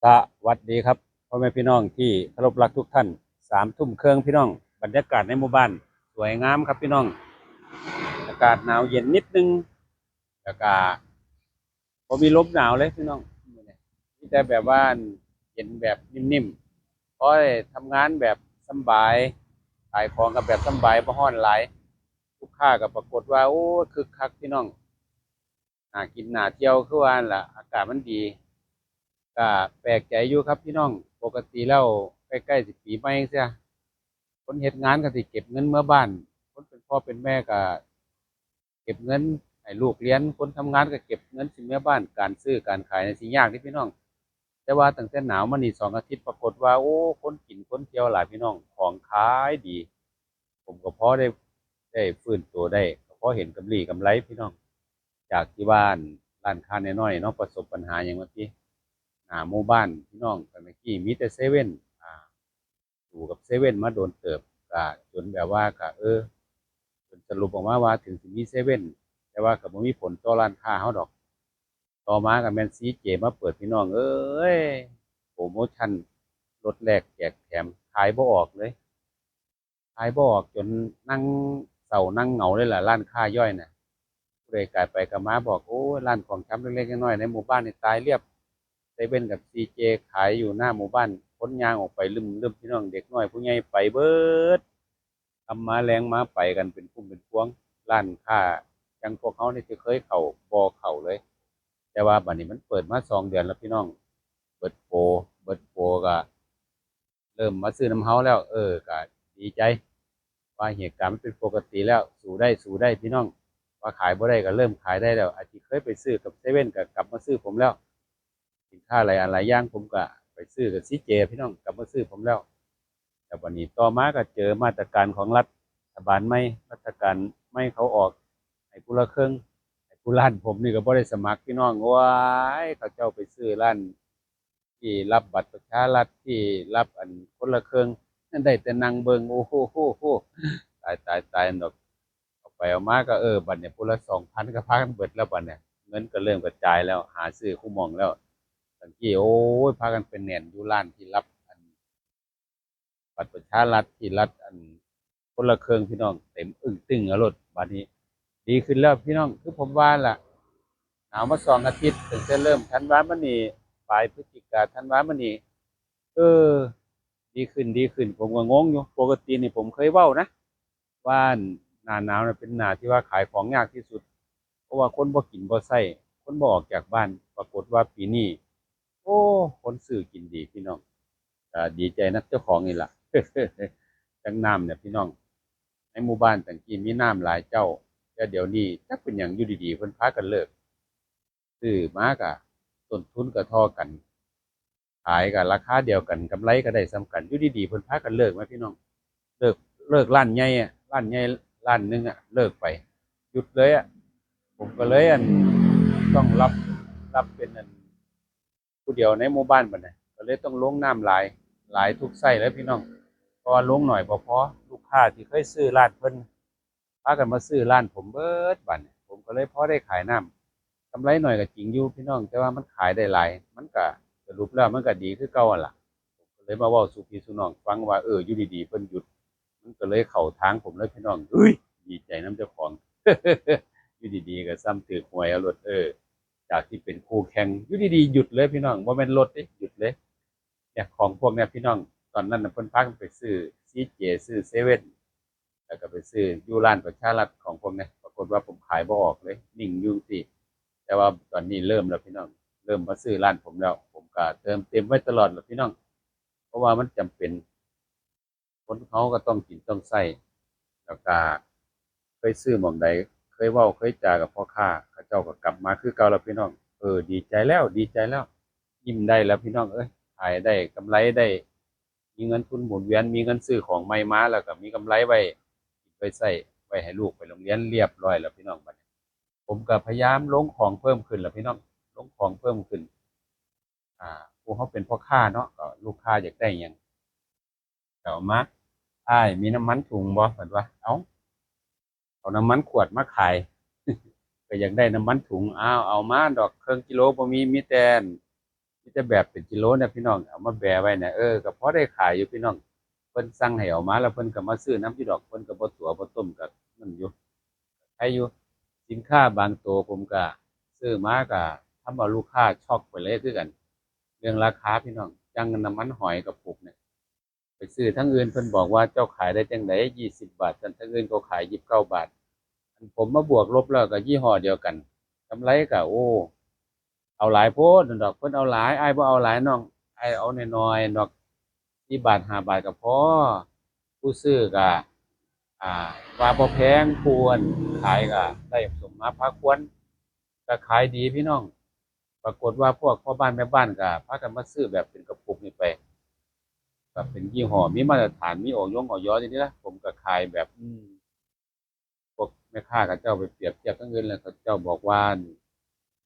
ສະຫວັດດີຄັບ ພໍ່ແມ່ພີ່ນ້ອງທີ່ເຄົາລົບຮັກທຸກທ່ານ. ສາມທຸ່ມເຄິ່ງພີ່ນ້ອງ, ບັນຍາກາດໃນໝູ່ບ້ານສວຍງາມຄັບພີ່ນ້ອງ. ອາກາດໜາວເຢັນນິດໜຶ່ງ ແລ້ວກະບໍ່ມີລົມໜາວເລີຍພີ່ນ້ອງ. ມີແຕ່ແບບວ່າເຢັນແບບນິ່ມໆ ພໍໄດ້ທຳງານແບບສຳບາຍ, ຂາຍຂອງກໍແບບສຳບາຍ ບໍ່ຮ້ອນຫຼາຍ. ລູກຄ້າກໍປາກົດວ່າ ໂອ້ ຄຶກຄັກພີ່ນ້ອງ. ໜ້າກິນໜ້າທ່ຽວຄືວ່າຫັ້ນລະ, ອາກາດມັນດີ. ກະແປກໃຈຢູ່ຄັບພີ່ນ້ອງ, ປົກກະຕິແລ້ວໃກ້ໆຊິປີໃໝ່ຈັ່ງຊີ້ ຄົນເຮັດງານກໍຊິເກັບເງິນເມືອບ້ານ, ຄົນເປັນພໍ່ເປັນແມ່ກໍເກັບເງິນໃຫ້ລູກຮຽນ, ຄົນທຳງານກໍເກັບເງິນຊິເມືອບ້ານ, ການຊື້ການຂາຍນີ້ຊິຍາກເດ້ພີ່ນ້ອງ. ແຕ່ວ່າຕັ້ງແຕ່ໜາວມານີ້ສອງອາທິດ ປາກົດວ່າ ໂອ້ ຄົນກິນຄົນທ່ຽວຫຼາຍພີ່ນ້ອງ, ຂອງຂາຍດີ. ຜົມກໍພໍໄດ້ ໄດ້ຟື້ນໂຕໄດ້, ກໍພໍເຫັນກຳລີກຳໄລພີ່ນ້ອງ. ຈາກທີ່ວ່າ ຮ້ານຄ້ານ້ອຍໆເນາະ ປະສົບບັນຫາຫຍັງວ່າຕິ, ໜ້າໝູ່ບ້ານພີ່ນ້ອງ ຕະກີ້ມີແຕ່ເຊເວັ່ນ ອ່າ ຢູ່ກັບເຊເວັ່ນມາດົນເຕີບ, ກະຈົນແບບວ່າ ກະ ເອີ ຈົນສະຫຼຸບອອກມາວ່າ ເຖິງຊິມີເຊເວັ່ນ ແຕ່ວ່າກໍບໍ່ມີຜົນຕໍ່ຮ້ານຄ້າເຮົາດອກ. ຕໍ່ມາກໍແມ່ນຊີເຈມາເປີດ ພີ່ນ້ອງເອີຍ, ໂປຣໂມຊັນລົດແລກແຈກແຖມ ຂາຍບໍ່ອອກເລີຍ. ຂາຍບໍ່ອອກຈົນນັ່ງເສົ້ານັ່ງເຫງົາເລີຍລະ ຮ້ານຄ້າຍ່ອຍນະ. ຜູ້ໃດກາຍໄປກາຍມາບອກ ໂອ້ຍ ຮ້ານຂອງຊຳເລັກໆນ້ອຍໆໃນໝູ່ບ້ານນີ້ຕາຍລຽບ. ເຊເວັ່ນກັບຊີເຈຂາຍຢູ່ໜ້າໝູ່ບ້ານ, ຄົນຍ່າງອອກໄປລຶ້ມໆ ພີ່ນ້ອງ, ເດັກນ້ອຍຜູ້ໃຫຍ່ໄປເບິດ. ຄ່ຳມາແລງມາໄປກັນເປັນກຸ່ມເປັນພວງ. ຮ້ານຄ້າຢ່າງພວກເຮົານີ້ທີ່ເຄີຍເຂົ້າ ບໍ່ເຂົ້າເລີຍ. ແຕ່ວ່າບັດນີ້ມັນເປີດມາສອງເດືອນແລ້ວພີ່ນ້ອງ, ເບິດໂປ ເບິດໂປກໍ ເລີ່ມມາຊື້ນຳເຮົາແລ້ວ ເອີ ກະດີໃຈວ່າເຫດການມັນເປັນປົກກະຕິແລ້ວ. ສູ້ໄດ້ ສູ້ໄດ້ພີ່ນ້ອງ, ວ່າຂາຍບໍ່ໄດ້ກະເລີ່ມຂາຍໄດ້ແລ້ວ. ອາທີ່ເຄີຍໄປຊື້ກັບເຊເວັ່ນກະກັບມາຊື້ຜົມແລ້ວ. ສິນຄ້າຫຼາຍອັນຫຼາຍຢ່າງ ຜົມກະໄປຊື້ກັບຊີເຈພີ່ນ້ອງ, ກັບມາຊື້ຜົມແລ້ວ. ແລ້ວບັດນີ້ຕໍ່ມາກະເຈີມາດຕະການຂອງລັດຖະບານໃໝ່, ມາດຕະການໃໝ່ເຂົາອອກໃຫ້ຄົນລະເຄິ່ງ, ໃຫ້ຜູ້ລ້ານ ຜົມນີ້ກະບໍ່ໄດ້ສະໝັກພີ່ນ້ອງ. ໂອ້ຍ ເຂົາເຈົ້າໄປຊື້ລ້ານ ທີ່ຮັບບັດປະຊາລັດ ທີ່ຮັບອັນຄົນລະເຄິ່ງ ໄດ້ແຕ່ນັ່ງເບິ່ງ. ໂອ້ໂຫ ຕາຍ ຕາຍ ຕາຍດອກ. ເອົາໄປເອົາມາກໍ ເອີ ບັດນີ້ຜູ້ລະສອງພັນກໍພາກັນເບິດແລ້ວ. ບັດນີ້ເງິນກໍເລີ່ມກະຈາຍແລ້ວ, ຫາຊື້ຄູ່ໝ່ອງແລ້ວ. ຕະກີ້ ໂອ້ຍ ພາກັນໄປແໜ້ນຢູ່ຮ້ານທີ່ຮັບອັນ ບັດປະຊາລັດ ທີ່ລັດອັນຄົນລະເຄິ່ງ ພີ່ນ້ອງ, ເຕັມອຶ້ງຕຶ້ງເອົາໂລດ. ບາດນີ້ດີຂຶ້ນແລ້ວພີ່ນ້ອງ, ຄືຜົມວ່າລະ, ໜາວມາສອງອາທິດ, ຕັ້ງແຕ່ເລີ່ມທັນວາມານີ້, ປາຍພຶສຈິກາ ທັນວາມານີ້, ເອີ ດີຂຶ້ນ ດີຂຶ້ນ. ຜົມກໍງົງຢູ່, ປົກກະຕິນີ້ຜົມເຄີຍເວົ້ານະ ວ່າ ໜ້າໜາວນະເປັນໜ້າທີ່ວ່າຂາຍຂອງຍາກທີ່ສຸດ, ເພາະວ່າຄົນບໍ່ກິນບໍ່ໃຊ້, ຄົນບໍ່ອອກຈາກບ້ານ. ປາກົດວ່າປີນີ້ ໂອ້ ຄົນຊື້ກິນດີພີ່ນ້ອງ, ກໍດີໃຈນຳເຈົ້າຂອງນີ້ລະ. ຈັກນ້ຳນະພີ່ນ້ອງ, ໃນໝູ່ບ້ານຕັ້ງກີ້ມີນ້ຳຫຼາຍເຈົ້າ, ແຕ່ດຽວນີ້ຈັກເປັນຫຍັງ ຢູ່ດີໆເພິ່ນພາກັນເລີກ. ຊື້ມາກະຕົ້ນທຶນກະທໍ່ກັນ, ຂາຍກະລາຄາດຽວກັນ, ກຳໄລກະໄດ້ສ່ຳກັນ. ຢູ່ດີໆເພິ່ນພາກັນເລີກມາພີ່ນ້ອງ, ເລີກ ເລີກຮ້ານໃຫຍ່ອະ, ຮ້ານໃຫຍ່ຮ້ານໜຶ່ງອະ ເລີກໄປ ຢຸດເລີຍອະ. ຜົມກໍເລີຍ ອັນ ຕ້ອງຮັບ ຮັບເປັນ ອັນ ຜູ້ດຽວໃນໝູ່ບ້ານບັດນີ້, ກໍເລີຍຕ້ອງລົງນ້ຳຫຼາຍ, ຫຼາຍທຸກໄຊເລີຍພີ່ນ້ອງ, ເພາະວ່າລົງໜ້ອຍບໍ່ພໍ. ລູກຄ້າທີ່ເຄີຍຊື້ຮ້ານເພິ່ນ ພາກັນມາຊື້ຮ້ານຜົມເບິດ. ບັດນີ້ຜົມກໍເລີຍພໍໄດ້ຂາຍນ້ຳ, ກຳໄລໜ້ອຍກໍຈິງຢູ່ພີ່ນ້ອງ, ແຕ່ວ່າມັນຂາຍໄດ້ຫຼາຍ, ມັນກະ ສະຫຼຸບແລ້ວມັນກະດີຄືເກົ່າຫັ້ນລະ. ກໍເລີຍມາເວົ້າສູ່ພີ່ສູ່ນ້ອງຟັງວ່າ ເອີ ຢູ່ດີໆເພິ່ນຢຸດ, ມັນກໍເລີຍເຂົ້າທາງຜົມເລີຍພີ່ນ້ອງ. ເອີຍ ດີໃຈນຳເຈົ້າຂອງ, ຢູ່ດີໆກໍສ່ຳຖືກຫວຍເອົາໂລດ. ເອີ ຈາກທີ່ເປັນຄູ່ແຂ່ງ, ຢູ່ດີໆຢຸດເລີຍພີ່ນ້ອງ, ບໍ່ແມ່ນລົດເດ້, ຢຸດເລີຍ. ເນຍ ຂອງພວກເນຍພີ່ນ້ອງ, ຕອນນັ້ນນະເພິ່ນພາກັນໄປຊື້ຊີເຈ ຊື້ເຊເວັ່ນ ແລ້ວກໍໄປຊື້ຢູ່ຮ້ານປະຊາລັດຂອງພວກນີ້, ປາກົດວ່າຜົມຂາຍບໍ່ອອກເລີຍ, ນິ່ງຢູ່ຈັ່ງຊີ້. ແຕ່ວ່າຕອນນີ້ເລີ່ມແລ້ວພີ່ນ້ອງ, ເລີ່ມມາຊື້ຮ້ານຜົມແລ້ວ, ຜົມກໍເຕີມເຕັມໄວ້ຕະຫຼອດແຫຼະພີ່ນ້ອງ, ເພາະວ່າມັນຈຳເປັນ, ຄົນເຮົາກໍຕ້ອງກິນຕ້ອງໃຊ້. ແລ້ວກໍເຄີຍຊື້ໝ່ອງໃດ, ເຄີຍເວົ້າເຄີຍຈາກັບພໍ່ຄ້າ, ເຂົາເຈົ້າກໍກັບມາຄືເກົ່າແລ້ວພີ່ນ້ອງ. ເອີ ດີໃຈແລ້ວ ດີໃຈແລ້ວ, ຍິ້ມໄດ້ແລ້ວພີ່ນ້ອງເອີຍ, ຂາຍໄດ້ກຳໄລໄດ້ ມີເງິນທຶນໝູນວຽນ, ມີເງິນຊື້ຂອງໃໝ່ມາ ແລ້ວກໍມີກຳໄລໄວ້ກິນໄວ້ໃຊ້, ໄວ້ໃຫ້ລູກໄປໂຮງຮຽນຮຽບຮ້ອຍແລ້ວພີ່ນ້ອງ. ບັດນີ້ຜົມກໍພະຍາຍາມລົງຂອງເພີ່ມຂຶ້ນແລ້ວພີ່ນ້ອງ, ລົງຂອງເພີ່ມຂຶ້ນ. ອ່າ ຜູ້ເຮົາເປັນພໍ່ຄ້າເນາະ, ກໍລູກຄ້າຢາກໄດ້ຫຍັງກໍເອົາມາ. ອ້າຍ ມີນ້ຳມັນຖົງບໍ່? ເພິ່ນວ່າ. ເອົ້າ ເອົານ້ຳມັນຂວດມາຂາຍ, ກໍຢາກໄດ້ນ້ຳມັນຖົງ. ອ້າວ ເອົາມາດອກເຄິ່ງກິໂລບໍ່ມີ, ມີແຕ່ ມີ ແຕ່ແບບເປັນກິໂລນະພີ່ນ້ອງ ເອົາມາແບໄວ້ນະ ເອີ ກໍພໍໄດ້ຂາຍຢູ່ພີ່ນ້ອງ. ເພິ່ນສັ່ງໃຫ້ເອົາມາ ແລ້ວເພິ່ນກໍມາຊື້ນຳຢູ່ດອກ ເພິ່ນກໍບໍ່ຕົວະບໍ່ຕົ້ມ ກໍນັ້ນຢູ່ ໄຄຢູ່. ສິນຄ້າບາງໂຕ ຜົມກໍຊື້ມາກໍທຳເອົາລູກຄ້າຊັອກໄປເລີຍຄືກັນ ເລື່ອງລາຄາພີ່ນ້ອງ. ຈັ່ງນ້ຳມັນຫອຍກະປຸກນີ້ ໄປຊື້ທາງອື່ນ ເພິ່ນບອກວ່າເຈົ້າຂາຍໄດ້ຈັ່ງໃດ ຊາວບາດ ທາງອື່ນເຂົາຂາຍຊາວເກົ້າບາດ. ອັນ ຜົມມາບວກລົບແລ້ວກໍຍີ່ຫໍ້ດຽວກັນ ກຳໄລກໍ ໂອ້ ເອົາຫຼາຍໂພດນັ້ນດອກ ເພິ່ນເອົາຫຼາຍ ອ້າຍບໍ່ເອົາຫຼາຍນ້ອງ ອ້າຍເອົານ້ອຍໆດອກ ສີ່ບາດ ຫ້າບາດກໍພໍ. ຜູ້ຊື້ກໍ ອ່າ ວ່າບໍ່ແພງ ຜູ້ອັນຂາຍກໍໄດ້ສົມມາພາຄວນ ກໍຂາຍດີພີ່ນ້ອງ. ປາກົດວ່າພວກພໍ່ບ້ານແມ່ບ້ານກໍພາກັນມາຊື້ແບບເປັນກະປຸກນີ້ໄປ ກໍເປັນຍີ່ຫໍ້ມີມາດຕະຖານ ມີ ອຢ ອຢ ຢູ່ນີ້ລະ. ຜົມກໍຂາຍແບບ ອືມ ພວກແມ່ຄ້າເຂົາເຈົ້າໄປປຽບທຽບທາງອື່ນ ແລ້ວເຂົາເຈົ້າບອກວ່າ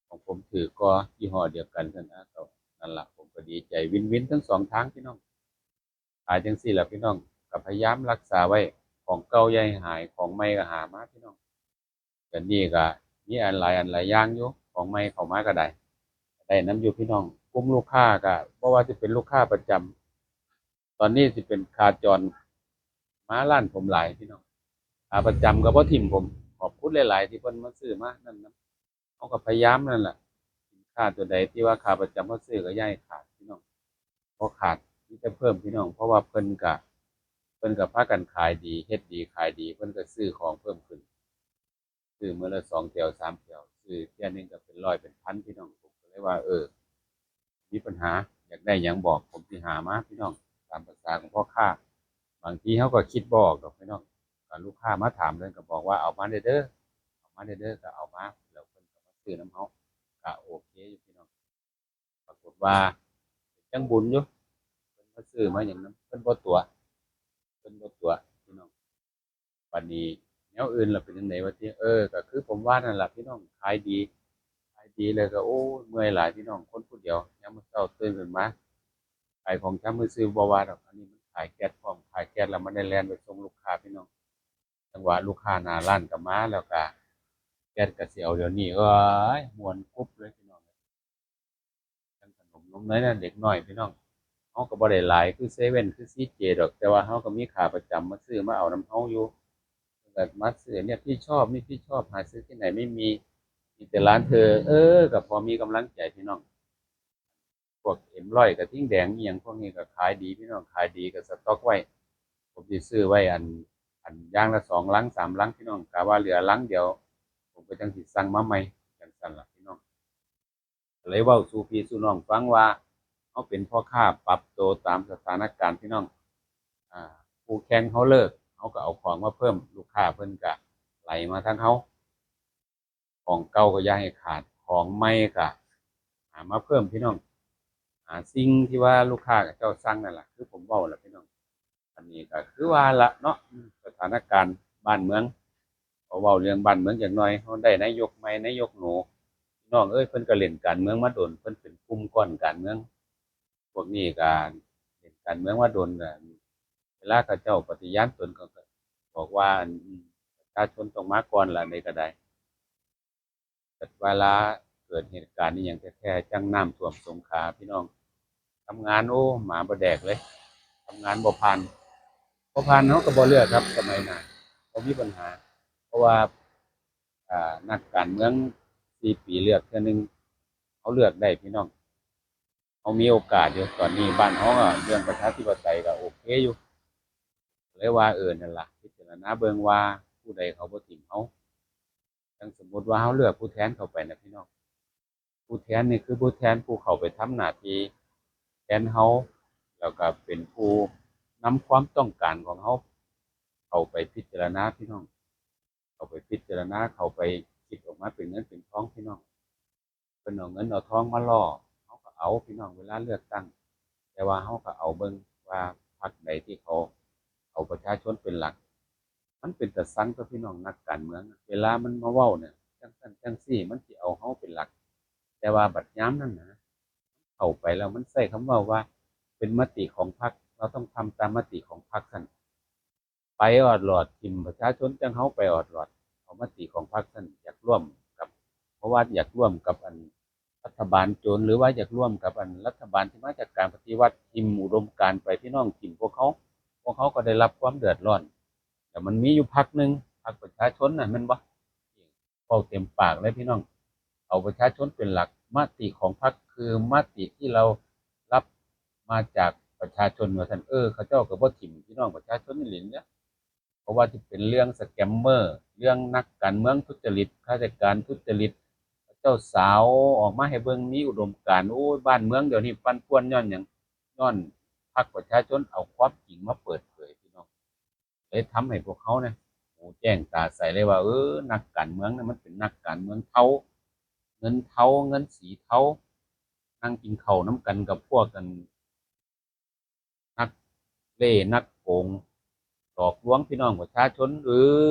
ຂອງຜົມຖືກກວ່າ ຍີ່ຫໍ້ດຽວກັນຊັ້ນນະ. ກໍນັ້ນລະ ຜົມກໍດີໃຈ ວິນໆທັງສອງທາງພີ່ນ້ອງ. ຂາຍຈັ່ງຊີ້ລະພີ່ນ້ອງ ກໍພະຍາຍາມຮັກສາໄວ້ ຂອງເກົ່າຢ່າໃຫ້ຫາຍ ຂອງໃໝ່ກໍຫາມາພີ່ນ້ອງ. ດຽວນີ້ກໍມີອັນຫຼາຍອັນຫຼາຍຢ່າງຢູ່ ຂອງໃໝ່ເຂົ້າມາກໍໄດ້ ໄດ້ນຳຢູ່ພີ່ນ້ອງ. ກຸ່ມລູກຄ້າກໍບໍ່ວ່າຊິເປັນລູກຄ້າປະຈຳ ຕອນນີ້ຊິເປັນຂາຈອນມາຮ້ານຜົມຫຼາຍພີ່ນ້ອງ. ຂາປະຈຳກໍບໍ່ຖິ້ມຜົມ ຂອບຄຸນຫຼາຍໆທີ່ເພິ່ນມາຊື້ມານັ້ນນຳ. ເຮົາກໍພະຍາຍາມນັ້ນລະ ສິນຄ້າຕົວໃດທີ່ວ່າຂາປະຈຳເຮົາຊື້ກໍຢ່າໃຫ້ຂາດພີ່ນ້ອງ. ບໍ່ຂາດ ມີແຕ່ເພີ່ມພີ່ນ້ອງ ເພາະວ່າເພິ່ນກະ ເພິ່ນກະພາກັນຂາຍດີ ເຮັດດີຂາຍດີ ເພິ່ນກະຊື້ຂອງເພີ່ມຂຶ້ນ ຊື້ມື້ລະສອງແຖວສາມແຖວ ຊື້ເທື່ອໜຶ່ງກະເປັນຮ້ອຍເປັນພັນພີ່ນ້ອງ. ຜົມກະເລີຍວ່າ ເອີ ມີປັນຫາ ຢາກໄດ້ຫຍັງບອກ ຜົມຊິຫາມາພີ່ນ້ອງ ຕາມພາສາຂອງພໍ່ຄ້າ. ບາງທີເຮົາກະຄິດບໍ່ອອກດອກພີ່ນ້ອງ ກະລູກຄ້າມາຖາມເລີຍ ກະບອກວ່າ ເອົາມາເດີ ເອົາມາເດີ ກະເອົາມາ ແລ້ວເພິ່ນກະມາຊື້ນຳເຮົາ ກະໂອເຄຢູ່ພີ່ນ້ອງ. ປາກົດວ່າເປັນຈັ່ງບຸນຢູ່ ເພິ່ນມາຊື້ມາຫຍັງນຳ ເພິ່ນບໍ່ຕົວະ ເພິ່ນບໍ່ຕົວະພີ່ນ້ອງ. ບາດນີ້ແນວອື່ນລະເປັນຈັ່ງໃດວະຕິ? ເອີ ກໍຄືຜົມວ່ານັ້ນລະພີ່ນ້ອງ ຂາຍດີ ຂາຍດີແລ້ວກໍ ໂອ້ຍ ເມື່ອຍຫຼາຍພີ່ນ້ອງ ຄົນຜູ້ດຽວ ຍາມມື້ເຊົ້າຕື່ນຂຶ້ນມາ ຂາຍຂອງຊຳຊື່ໆ ບໍ່ວ່າດອກ. ອັນນີ້ມັນຂາຍແກັດພ້ອມ ຂາຍແກັດແລ້ວມັນໄດ້ແລ່ນໄປສົ່ງລູກຄ້າພີ່ນ້ອງ. ຈັງຫວະລູກຄ້າໜ້າຮ້ານກໍມາ ແລ້ວກໍແກັດກໍຊິເອົາດຽວນີ້ ໂອ້ຍ ມ່ວນກຸບເລີຍພີ່ນ້ອງ. ຈັ່ງຂະໜົມນົມເນີຍນະເດັກນ້ອຍພີ່ນ້ອງ ເຮົາກໍບໍ່ໄດ້ຫຼາຍຄືເຊເວັ່ນ ຄືຊີເຈດອກ ແຕ່ວ່າເຮົາກໍມີຂາປະຈຳມາຊື້ມາເອົານຳເຮົາຢູ່ ກໍມາຊື້ ເນຍ ທີ່ຊອບ ນີ້ທີ່ຊອບ ຫາຊື້ທີ່ໄຫນໄມ່ມີ ມີແຕ່ຮ້ານເທີ ເອີ ກໍພໍມີກຳລັງໃຈພີ່ນ້ອງ. ພວກເອັມຮ້ອຍ ກະທິງແດງ ອີ່ຫຍັງພວກນີ້ກໍຂາຍດີພີ່ນ້ອງ ຂາຍດີກໍສະຕັອກໄວ້. ຜົມຊິຊື້ໄວ້ອັນ ອັນຢ່າງລະສອງລັງສາມລັງພີ່ນ້ອງ ກະວ່າເຫຼືອລັງດຽວ ຜົມກໍຈັ່ງຊິສັ່ງມາໃໝ່ ຈັ່ງຊັ້ນລະພີ່ນ້ອງ. ກໍເລີຍເວົ້າສູ່ພີ່ສູ່ນ້ອງຟັງວ່າ ເຮົາເປັນພໍ່ຄ້າປັບໂຕຕາມສະຖານະການພີ່ນ້ອງ. ອາ ຄູ່ແຂ່ງເຮົາເລີກ ເຮົາກໍເອົາຂອງມາເພີ່ມ ລູກຄ້າເພິ່ນກໍໄຫຼມາທາງເຮົາ. ຂອງເກົ່າກໍຢ່າໃຫ້ຂາດ ຂອງໃໝ່ກໍຫາມາເພີ່ມພີ່ນ້ອງ. ອາ ສິ່ງທີ່ວ່າລູກຄ້າເຂົາເຈົ້າສັ່ງນັ້ນລະ ຄືຜົມເວົ້າລະພີ່ນ້ອງ. ອັນນີ້ກໍຄືວ່າລະເນາະ ສະຖານະການບ້ານເມືອງ ເຮົາເວົ້າເລື່ອງບ້ານເມືອງຈັກໜ່ອຍ ເຮົາໄດ້ນາຍົກໃໝ່ ນາຍົກໂນ ພີ່ນ້ອງເອີຍ ເພິ່ນກໍຫຼິ້ນການເມືອງມາດົນ ເພິ່ນເປັນກຸ່ມກ້ອນການເມືອງ. ພວກນີ້ກໍຫຼິ້ນການເມືອງມາດົນ ເວລາເຂົາເຈົ້າປະຕິຍານຕົນ ເຂົາກໍບອກວ່າ ອັນ ປະຊາຊົນຕ້ອງມາກ່ອນລະ ອັນໃດກໍໄດ້. ເກີດເວລາເກີດເຫດການອີ່ຫຍັງແທ້ໆ ຈັ່ງນ້ຳຖ້ວມສົງຂາ ພີ່ນ້ອງ ທຳງານ ໂອ້ ໝາບໍ່ແດກເລີຍ ທຳງານບໍ່ຜ່ານ ບໍ່ຜ່ານເຮົາກໍບໍ່ເລືອກຄັບ ສະໄໝໜ້າບໍ່ມີບັນຫາ ເພາະວ່າ ອາ ນັກການເມືອງສີ່ປີເລືອກເທື່ອໜຶ່ງ ເຮົາເລືອກໄດ້ພີ່ນ້ອງ. ເຮົາມີໂອກາດຢູ່ ຕອນນີ້ບ້ານເຮົາກໍເລື່ອງປະຊາທິປະໄຕກໍໂອເຄຢູ່ ເລີຍວ່າ ເອີ ນັ້ນລະ ພິຈາລະນາເບິ່ງວ່າຜູ້ໃດເຂົາບໍ່ຖິ້ມເຮົາ. ຈັ່ງສົມມຸດວ່າເຮົາເລືອກຜູ້ແທນເຂົ້າໄປນະພີ່ນ້ອງ ຜູ້ແທນນີ້ຄືຜູ້ແທນຜູ້ເຂົ້າໄປທຳໜ້າທີ່ແທນເຮົາ ແລ້ວກໍເປັນຜູ້ນຳຄວາມຕ້ອງການຂອງເຮົາເຂົ້າໄປພິຈາລະນາພີ່ນ້ອງ ເຂົ້າໄປພິຈາລະນາ ເຂົ້າໄປຄິດອອກມາເປັນເງິນເປັນທອງພີ່ນ້ອງ. ເພິ່ນເອົາເງິນເອົາທອງມາຫຼໍ່ ເຮົາກໍເອົາພີ່ນ້ອງ ເວລາເລືອກຕັ້ງ ແຕ່ວ່າເຮົາກໍເອົາເບິ່ງວ່າພັກໃດທີ່ເຂົາເອົາປະຊາຊົນເປັນຫຼັກ. ມັນເປັນຕາຊັງຕົວະພີ່ນ້ອງ ນັກການເມືອງ ເວລາມັນມາເວົ້ານີ້ ຈັ່ງຊັ້ນຈັ່ງຊີ້ ມັນຊິເອົາເຮົາເປັນຫຼັກ ແຕ່ວ່າບັດຍາມນັ້ນນະ ເຂົ້າໄປແລ້ວມັນໃຊ້ຄຳເວົ້າວ່າ ເປັນມະຕິຂອງພັກ ເຮົາຕ້ອງທຳຕາມມະຕິຂອງພັກຊັ້ນ. ໄປອອດຫຼອດ ຖິ້ມປະຊາຊົນ ຈັ່ງເຮົາໄປອອດຫຼອດ ເອົາມະຕິຂອງພັກຊັ້ນ ຢາກຮ່ວມກັບ ເພາະວ່າຢາກຮ່ວມກັບອັນ ລັດຖະບານໂຈນ ຫຼືວ່າຢາກຮ່ວມກັບອັນລັດຖະບານທີ່ມາຈາກການປະຕິວັດ ຖິ້ມອຸດົມການໄປ ພີ່ນ້ອງຖິ້ມພວກເຮົາ ພວກເຮົາກໍໄດ້ຮັບຄວາມເດືອດຮ້ອນ. ແລ້ວມັນມີຢູ່ພັກໜຶ່ງ ພັກປະຊາຊົນນະ ແມ່ນບໍ່? ເວົ້າເຕັມປາກເລີຍພີ່ນ້ອງ ເອົາປະຊາຊົນເປັນຫຼັກ ມະຕິຂອງພັກຄືມະຕິທີ່ລາວຮັບມາຈາກປະຊາຊົນວ່າຊັ້ນ. ເອີ ເຂົາເຈົ້າກໍບໍ່ຖິ້ມພີ່ນ້ອງປະຊາຊົນອີ່ຫຼີເດ້ ບໍ່ວ່າຊິເປັນເລື່ອງສະແກມເມີ ເລື່ອງນັກການເມືອງທຸດຈະລິດ ຂ້າລາຊະການທຸດຈະລິດ ເຂົາເຈົ້າສາວອອກມາໃຫ້ເບິ່ງ ມີອຸດົມການ. ໂອ້ຍ ບ້ານເມືອງດຽວນີ້ປັ່ນປ່ວນຍ້ອນຫຍັງ? ຍ້ອນພັກປະຊາຊົນເອົາຄວາມຈິງມາເປີດເຜີຍພີ່ນ້ອງ. ເລີຍທຳໃຫ້ພວກເຮົານະ ຫູແຈ້ງຕາໃສເລີຍວ່າ ເອີ ນັກການເມືອງນະ ມັນເປັນນັກການເມືອງເທົາ ເງິນເທົາ ເງິນສີເທົາ ນັ່ງກິນເຂົ້ານຳກັນກັບພວກອັນ ນັກເລ່ ນັກໂກງ ຫຼອກລວງພີ່ນ້ອງປະຊາຊົນ. ເອີ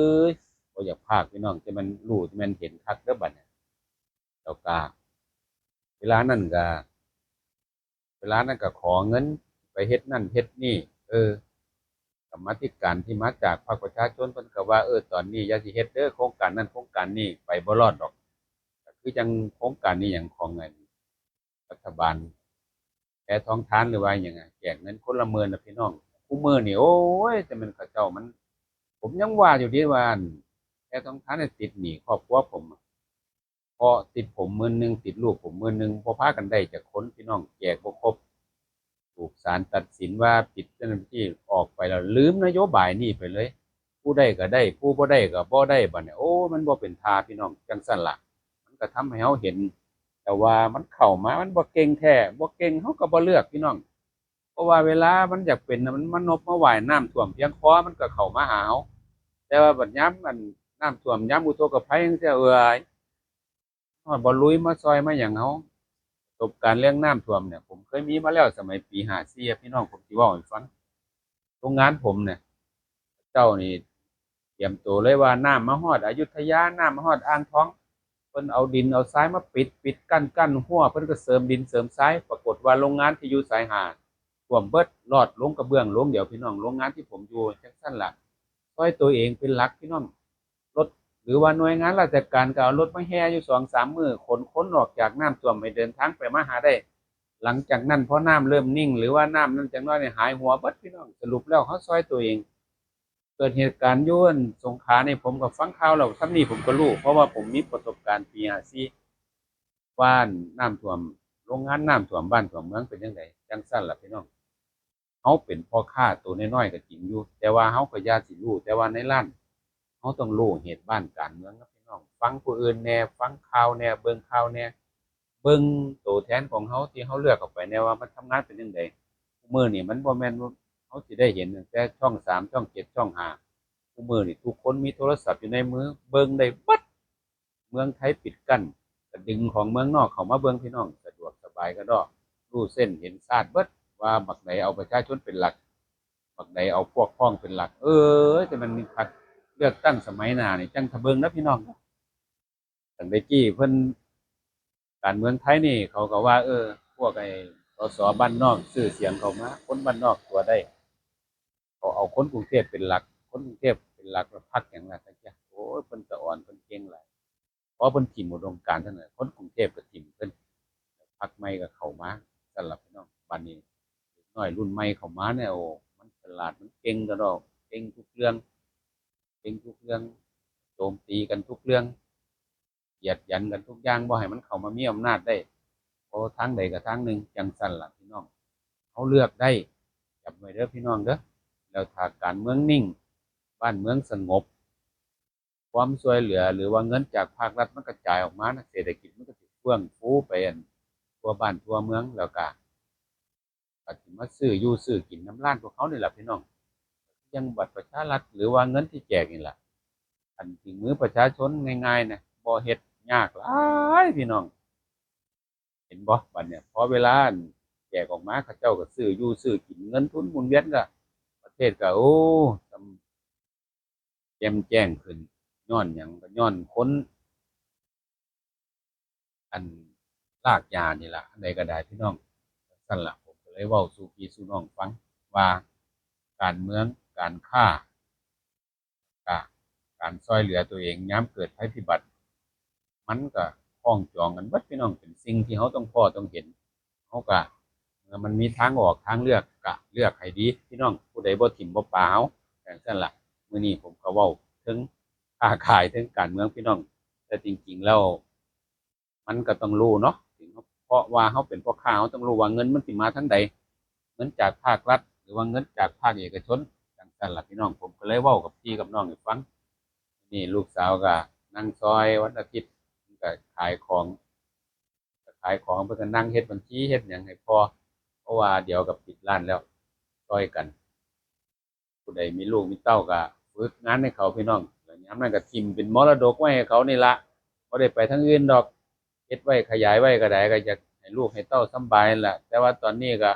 ຍ ບໍ່ຢາກພາກພີ່ນ້ອງ ຈະແມ່ນຮູ້ ຈະແມ່ນເຫັນຄັກເດີບັດນີ້. ແລ້ວກະເວລານັ້ນກະ ເວລານັ້ນກໍຂໍເງິນໄປເຮັດນັ້ນເຮັດນີ້. ເອີ ກຳມາທິການທີ່ມາຈາກພາກປະຊາຊົນເພິ່ນກໍວ່າ ເອີ ຕອນນີ້ຢ່າຊິເຮັດເດີ ໂຄງການນັ້ນໂຄງການນີ້ ໄປບໍ່ລອດດອກ. ກໍຄືຈັ່ງໂຄງການອີ່ຫຍັງຂອງອັນລັດຖະບານແພທອງທານ ຫຼືວ່າຫຍັງ ແຈກເງິນຄົນລະໝື່ນນະພີ່ນ້ອງ. ຄູ່ມື້ນີ້ ໂອ້ຍ ແຕ່ແມ່ນເຂົາເຈົ້າມັນ ຜົມຍັງວ່າຢູ່ເດວ່າ ອັນແພທອງທານນີ້ຕິດໜີ້ຄອບຄົວຜົມ ເພາະຕິດຜົມໝື່ນໜຶ່ງ ຕິດລູກຜົມໝື່ນໜຶ່ງ ບໍ່ພາກັນໄດ້ຈັກຄົນພີ່ນ້ອງ ແຈກບໍ່ຄົບ. ຖືກສານຕັດສິນວ່າຜິດນັ້ນຜິດນີ້ ອອກໄປແລ້ວລືມນະໂຍບາຍນີ້ໄປເລີຍ. ຜູ້ໄດ້ກໍໄດ້ ຜູ້ບໍ່ໄດ້ກໍບໍ່ໄດ້. ບັດນີ້ ໂອ້ ມັນບໍ່ເປັນທ່າພີ່ນ້ອງ. ຈັ່ງຊັ້ນລະ ມັນກໍທຳໃຫ້ເຮົາເຫັນ ແຕ່ວ່າມັນເຂົ້າມາ ມັນບໍ່ເກັ່ງແທ້ ບໍ່ເກັ່ງ ເຮົາກໍບໍ່ເລືອກພີ່ນ້ອງ. ເພາະວ່າເວລາມັນຢາກເປັນນະ ມັນມານົບມາຫວ້າຍ ນ້ຳຖ້ວມພຽງຄໍ ມັນກໍເຂົ້າມາຫາເຮົາ. ແຕ່ວ່າບັດຍາມອັນນ້ຳຖ້ວມ ຍາມອຸທົກກະໄພຈັ່ງຊີ້ ເອີຍ ຮອດບໍ່ລຸຍມາຊ່ອຍມາຫຍັງເຮົາ. ປະສົບການເລື່ອງນ້ຳຖ້ວມນີ້ ຜົມເຄີຍມີມາແລ້ວສະໄໝປີຫ້າສີ່ ພີ່ນ້ອງ ຜົມຊິເວົ້າໃຫ້ຟັງ. ໂຮງງານຜົມນີ້ ເຈົ້ານີ້ຕຽມໂຕເລີຍວ່າ ນ້ຳມາຮອດອະຍຸດທະຍາ ນ້ຳມາຮອດອ່າງທອງ ເພິ່ນເອົາດິນເອົາຊາຍມາປິດ ປິດກັ້ນ ກັ້ນຮົ່ວ ເພິ່ນກໍເສີມດິນເສີມຊາຍ. ປາກົດວ່າໂຮງງານທີ່ຢູ່ສາຍຫ້າຖ້ວມເບິດ ລອດລົງກະເບື້ອງໂລງດຽວພີ່ນ້ອງ. ໂຮງງານທີ່ຜົມຢູ່ຈັ່ງຊັ້ນລະ ຊ່ອຍຕົວເອງເປັນຫຼັກພີ່ນ້ອງ. ລົດ ຫຼືວ່າໜ່ວຍງານລາຊະການກໍເອົາລົດມາແຫ່ຢູ່ສອງສາມມື້ ຂົນຄົນອອກຈາກນ້ຳຖ້ວມໃຫ້ເດີນທາງໄປມາຫາໄດ້. ຫຼັງຈາກນັ້ນ ພໍນ້ຳເລີ່ມນິ່ງ ຫຼືວ່ານ້ຳນັ້ນຈັກໜ້ອຍນີ້ ຫາຍຫົວເບິດພີ່ນ້ອງ. ສະຫຼຸບແລ້ວເຮົາຊ່ອຍຕົວເອງ. ເກີດເຫດການຢູ່ອັນສົງຂານີ້ ຜົມກໍຟັງຂ່າວແລ້ວ ສ່ຳນີ້ຜົມກໍຮູ້ ເພາະວ່າຜົມມີປະສົບການປີຫ້າສີ່ ວ່ານ້ຳຖ້ວມ ໂຮງງານນ້ຳຖ້ວມບ້ານຖ້ວມເມືອງເປັນຈັ່ງໃດ. ຈັ່ງຊັ້ນລະພີ່ນ້ອງ ເຮົາເປັນພໍ່ຄ້າໂຕນ້ອຍໆກໍຈິງຢູ່ ແຕ່ວ່າເຮົາກໍຢ່າຊິຮູ້ແຕ່ວ່າໃນຮ້ານ. ເຮົາຕ້ອງຮູ້ເຫດບ້ານການເມືອງນະພີ່ນ້ອງ. ຟັງຜູ້ອື່ນແດ່ ຟັງຂ່າວແດ່ ເບິ່ງຂ່າວແດ່ ເບິ່ງໂຕແທນຂອງເຮົາທີ່ເຮົາເລືອກເຂົ້າໄປແດ່ວ່າມັນທຳງານເປັນຈັ່ງໃດ. ມື້ນີ້ມັນບໍ່ແມ່ນວ່າເຮົາຊິໄດ້ເຫັນຕັ້ງແຕ່ຊ່ອງສາມ ຊ່ອງເຈັດ ຊ່ອງຫ້າ. ມື້ນີ້ທຸກຄົນມີໂທລະສັບຢູ່ໃນມື ເບິ່ງໄດ້ເບິດ. ເມືອງໄທປິດກັ້ນ ກະດຶງຂອງເມືອງນອກເຂົ້າມາເບິ່ງພີ່ນ້ອງ. ສະດວກສະບາຍກະດອກ ຮູ້ເສັ້ນເຫັນຊາດເບິດ ວ່າບັກໃດເອົາປະຊາຊົນເປັນຫຼັກ ບັກໃດເອົາພວກພ້ອງເປັນຫຼັກ. ເອີຍ ແຕ່ມັນມີພັກເລືອກຕັ້ງສະໄໝໜ້ານີ້ ຈັ່ງຖ້າເບິ່ງເດີພີ່ນ້ອງ. ຕັ້ງແຕ່ກີ້ເພິ່ນ ການເມືອງໄທນີ້ ເຂົາກໍວ່າ ເອີ ພວກໄອ້ ສສ ບ້ານນອກ ຊື່ສຽງເຂົ້າມາ ຄົນບ້ານນອກຕົວະໄດ້. ເຂົາເອົາຄົນກຸງເທບເປັນຫຼັກ ຄົນກຸງເທບເປັນຫຼັກ ແລ້ວພັກຫຍັງລະ ໂອ້ຍ ເພິ່ນສະອອນ ເພິ່ນເກັ່ງຫຼາຍ. ພໍເພິ່ນຖິ້ມອຸດົມການເທົ່ານັ້ນ ຄົນກຸງເທບກໍຖິ້ມເພິ່ນ ພັກໃໝ່ກໍເຂົ້າມາ. ຊັ້ນລະພີ່ນ້ອງ ບາດນີ້ເດັກນ້ອຍລຸ້ນໃໝ່ເຂົ້າມານີ້ ໂອ້ ມັນສະຫຼາດ ມັນເກັ່ງກະດອກ ເກັ່ງທຸກເລື່ອງ ເກັ່ງທຸກເລື່ອງ ໂຈມຕີກັນທຸກເລື່ອງ ກຽດຫຍັນກັນທຸກຢ່າງ ບໍ່ໃຫ້ມັນເຂົ້າມາມີອຳນາດໄດ້ ເພາະທາງໃດກໍທາງໜຶ່ງ. ຈັ່ງຊັ້ນລະພີ່ນ້ອງ ເຮົາເລືອກໄດ້ ຈຳໄວ້ເດີພີ່ນ້ອງເດີ. ແລ້ວຖ້າການເມືອງນິ່ງ ບ້ານເມືອງສະຫງົບ ຄວາມຊ່ວຍເຫຼືອ ຫຼືວ່າເງິນຈາກພາກລັດມັນກະຈາຍອອກມານະ ເສດຖະກິດມັນກະຊິເຟື່ອງຟູໄປ ອັນ ທົ່ວບ້ານທົ່ວເມືອງ ແລ້ວກະ ກໍຊິມາຊື້ຢູ່ຊື້ກິນນຳຮ້ານພວກເຮົານີ້ລະພີ່ນ້ອງ. ຢ່າງບັດປະຊາລັດ ຫຼືວ່າເງິນທີ່ແຈກນີ້ລະ ອັນເຖິງມືປະຊາຊົນງ່າຍໆນະ ບໍ່ເຮັດ ຍາກຫຼາຍພີ່ນ້ອງ. ເຫັນບໍ່? ບັດນີ້ພໍເວລາ ອັນ ແຈກອອກມາ ເຂົາເຈົ້າກໍຊື້ຢູ່ຊື້ກິນ ເງິນທຶນໝູນວຽນກໍ ປະເທດກໍ ໂອ້ ຊ່ຳ ແຈ່ມແຈ້ງຂຶ້ນ ຍ້ອນຫຍັງ? ກໍຍ້ອນຄົນ ອັນ ລາກຫຍ້ານີ້ລະ. ອັນໃດກໍໄດ້ພີ່ນ້ອງ ຊັ້ນລະ ຜົມກໍເລີຍເວົ້າສູ່ພີ່ສູ່ນ້ອງຟັງວ່າ ການເມືອງ ການຄ້າ ກະການຊ່ອຍເຫຼືອຕົວເອງຍາມເກີດໄພພິບັດ ມັນກະ ຂ້ອງຈອງກັນເບິດພີ່ນ້ອງ ເປັນສິ່ງທີ່ເຮົາຕ້ອງພໍ້ຕ້ອງເຫັນ. ເຮົາກະ ເມື່ອມັນມີທາງອອກທາງເລືອກ ກະເລືອກໃຫ້ດີພີ່ນ້ອງ ຜູ້ໃດບໍ່ຖິ້ມບໍ່ປະເຮົາ ຈັ່ງຊັ້ນລະ. ມື້ນີ້ຜົມກະເວົ້າເຖິງຄ້າຂາຍ ເຖິງການເມືອງພີ່ນ້ອງ ແຕ່ຈິງໆແລ້ວ ມັນກະຕ້ອງຮູ້ເນາະ ເພາະວ່າເຮົາເປັນພໍ່ຄ້າ ເຮົາຕ້ອງຮູ້ວ່າເງິນມັນຊິມາທາງໃດ ເງິນຈາກພາກລັດ ຫຼືວ່າເງິນຈາກພາກເອກະຊົນ ຈັ່ງຊັ້ນລະພີ່ນ້ອງ. ຜົມກະເລີຍເວົ້າກັບພີ່ກັບນ້ອງໃຫ້ຟັງ. ນີ້ລູກສາວກະນັ່ງຊອຍ ວັນອາທິດ ກະຂາຍຂອງ ກະຂາຍຂອງ ເພິ່ນກະນັ່ງເຮັດບັນຊີເຮັດຫຍັງໃຫ້ພໍ່ ເພາະວ່າດຽວກະປິດຮ້ານແລ້ວ ຊ່ອຍກັນ. ຜູ້ໃດມີລູກມີເຕົ້າກະຝຶກງານໃຫ້ເຂົາພີ່ນ້ອງ ແລ້ວຍາມນັ້ນກະຖິ້ມເປັນມໍລະດົກໄວ້ໃຫ້ເຂົານີ້ລະ ບໍ່ໄດ້ໄປທາງອື່ນດອກ. ເຮັດໄວ້ຂະຫຍາຍໄວ້ກະໄດ້ ກະຢາກໃຫ້ລູກໃຫ້ເຕົ້າສຳບາຍຫັ້ນລະ ແຕ່ວ່າຕອນນີ້ກະ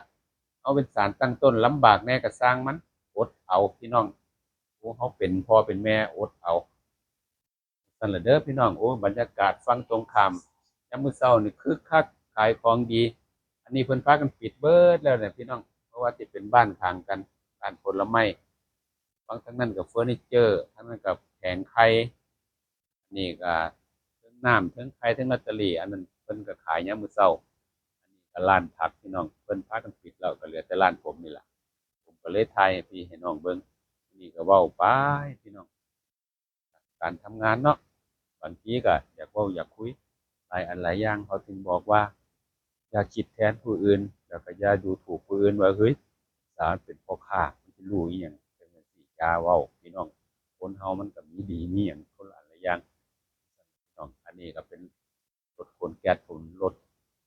ເຮົາເປັນສານຕັ້ງຕົ້ນ ລຳບາກແດ່ກະຊ່າງມັນ ອົດເອົາພີ່ນ້ອງ. ໂອ້ ເຮົາເປັນພໍ່ເປັນແມ່ ອົດເອົາ. ຊັ້ນລະເດີພີ່ນ້ອງ. ໂອ້ ບັນຍາກາດຝັ່ງຕົງຂ້າມຍາມມື້ເຊົ້ານີ້ຄຶກຄັກ ຂາຍຂອງດີ. ອັນນີ້ເພິ່ນພາກັນປິດເບິດແລ້ວນະພີ່ນ້ອງ ເພາະວ່າຊິເປັນບ້ານຂ້າງກັນ ຮ້ານຜົນລະໄມ້ ຝັ່ງທາງນັ້ນກະເຟີນິເຈີ ທາງນັ້ນກະແຜງໄຂ່ ອັນນີ້ກະເຖິງນ້ຳ ເຖິງໄຂ່ ເຖິງລອດເຕີຣີ ອັນນັ້ນເພິ່ນກະຂາຍຍາມມື້ເຊົ້າ. ອັນນີ້ກະຮ້ານຜັກພີ່ນ້ອງ ເພິ່ນພາກັນປິດແລ້ວ ກະເຫຼືອແຕ່ຮ້ານຜົມນີ້ລະ. ຜົມກະເລີຍຖ່າຍໃຫ້ພີ່ໃຫ້ນ້ອງເບິ່ງ. ອັນນີ້ກະເວົ້າໄປພີ່ນ້ອງ ການທຳງານເນາະ ບາງທີກະຢາກເວົ້າຢາກຄຸຍຫຼາຍອັນຫຼາຍຢ່າງ. ເຂົາຈຶ່ງບອກວ່າ ຢ່າຄິດແທນຜູ້ອື່ນ ແລ້ວກະຢ່າດູຖູກຜູ້ອື່ນວ່າ ເຮີ້ຍ ສາເປັນພໍ່ຄ້າມັນຊິຮູ້ອີ່ຫຍັງ ຈັ່ງຊີ້. ຢ່າເວົ້າພີ່ນ້ອງ ຄົນເຮົາມັນກະມີດີມີຫຍັງຄົນລະອັນລະຢ່າງ. ພີ່ນ້ອງ ອັນນີ້ກະເປັນລົດຂົນແກັດ ຂົນລົດ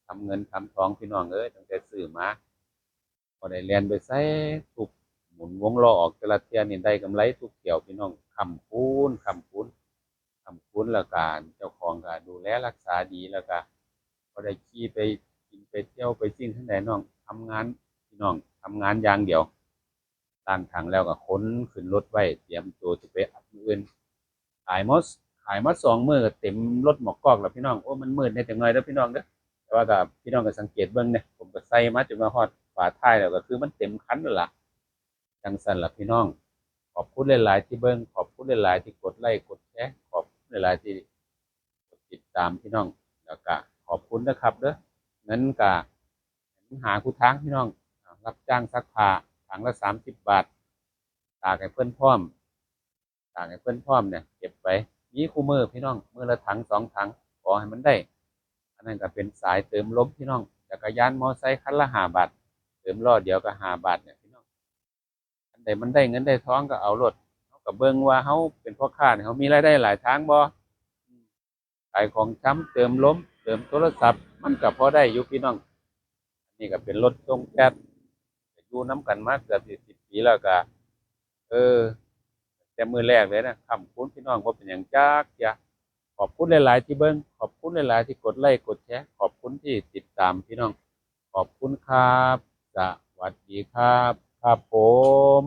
ທຳເງິນທຳທອງພີ່ນ້ອງເອີຍ. ຕັ້ງແຕ່ຊື້ມາ ບໍ່ໄດ້ແລ່ນໄປໃສ ທຸກໝູນວົງລໍ້ອອກແຕ່ລະເທື່ອນີ້ໄດ້ກຳໄລທຸກຖ້ຽວພີ່ນ້ອງ. ຄ້ຳຄູນ ຄ້ຳຄູນ ຄ້ຳຄູນ ແລ້ວກະເຈົ້າຂອງກະດູແລຮັກສາດີ ແລ້ວກະບໍ່ໄດ້ຂີ່ໄປກິນໄປທ່ຽວໄປຊິ້ງທາງໃດນ້ອງ. ທຳງານພີ່ນ້ອງ ທຳງານຢ່າງດຽວ. ລ້າງຖັງແລ້ວກະຂົນຂຶ້ນລົດໄວ້ ຕຽມໂຕຊິໄປອັດມື້ອື່ນ. ຂາຍມາ ຂາຍມາສອງມື້ກະເຕັມລົດໝອກກອກແລ້ວພີ່ນ້ອງ. ໂອ້ ມັນມືດແດ່ຈັກໜ້ອຍເດີພີ່ນ້ອງເດີ ແຕ່ວ່າກະ ພີ່ນ້ອງກະສັງເກດເບິ່ງເດ້ ຜົມກະໃສ່ມາຈົນວ່າຮອດຝາທ້າຍແລ້ວ ກະຄືມັນເຕັມຄັນແລ້ວລະ. ຈັ່ງຊັ້ນລະພີ່ນ້ອງ ຂອບຄຸນຫຼາຍໆທີ່ເບິ່ງ ຂອບຄຸນຫຼາຍໆທີ່ກົດໄລ້ກົດແຊ ຂອບຄຸນຫຼາຍໆທີ່ກົດຕິດຕາມພີ່ນ້ອງ ແລ້ວກະຂອບຄຸນເດີຄັບເດີ. ເງິນກະຫາຄູ່ທາງພີ່ນ້ອງ ຮັບຈ້າງຊັກຜ້າ ຖັງລະສາມສິບບາດ ຕາກໃຫ້ເພິ່ນພ້ອມ ຕາກໃຫ້ເພິ່ນພ້ອມນີ້ ເກັບໄວ້ ມີຄູ່ມື້ພີ່ນ້ອງ ມື້ລະຖັງສອງຖັງ ຂໍໃຫ້ມັນໄດ້. ອັນນັ້ນກະເປັນສາຍເຕີມລົມພີ່ນ້ອງ ຈັກກະຍານມໍໄຊຄັນລະຫ້າບາດ ເຕີມລໍ້ດຽວກະຫ້າບາດນີ້ພີ່ນ້ອງ. ອັນໃດມັນໄດ້ເງິນໄດ້ທອງກະເອົາໂລດ ເຮົາກະເບິ່ງວ່າເຮົາເປັນພໍ່ຄ້ານີ້ ເຮົາມີລາຍໄດ້ຫຼາຍທາງບໍ່ ຂາຍຂອງຊຳ ເຕີມລົມ ເຕີມໂທລະສັບ ມັນກະພໍໄດ້ຢູ່ພີ່ນ້ອງ. ອັນນີ້ກະເປັນລົດສົ່ງແກັດ ກະຢູ່ນຳກັນມາເກືອບສິບປີແລ້ວ ກະ ເອີ ແຕ່ມື້ແລກເລີຍນະ ຄ້ຳຄູນພີ່ນ້ອງ ບໍ່ເປັນຫຍັງຈັກເທື່ອ. ຂອບຄຸນຫຼາຍໆທີ່ເບິ່ງ ຂອບຄຸນຫຼາຍໆທີ່ກົດໄລ້ກົດແຊ ຂອບຄຸນທີ່ຕິດຕາມພີ່ນ້ອງ ຂອບຄຸນຄັບ ສະຫວັດດີຄັບ ຄັບຜົມ.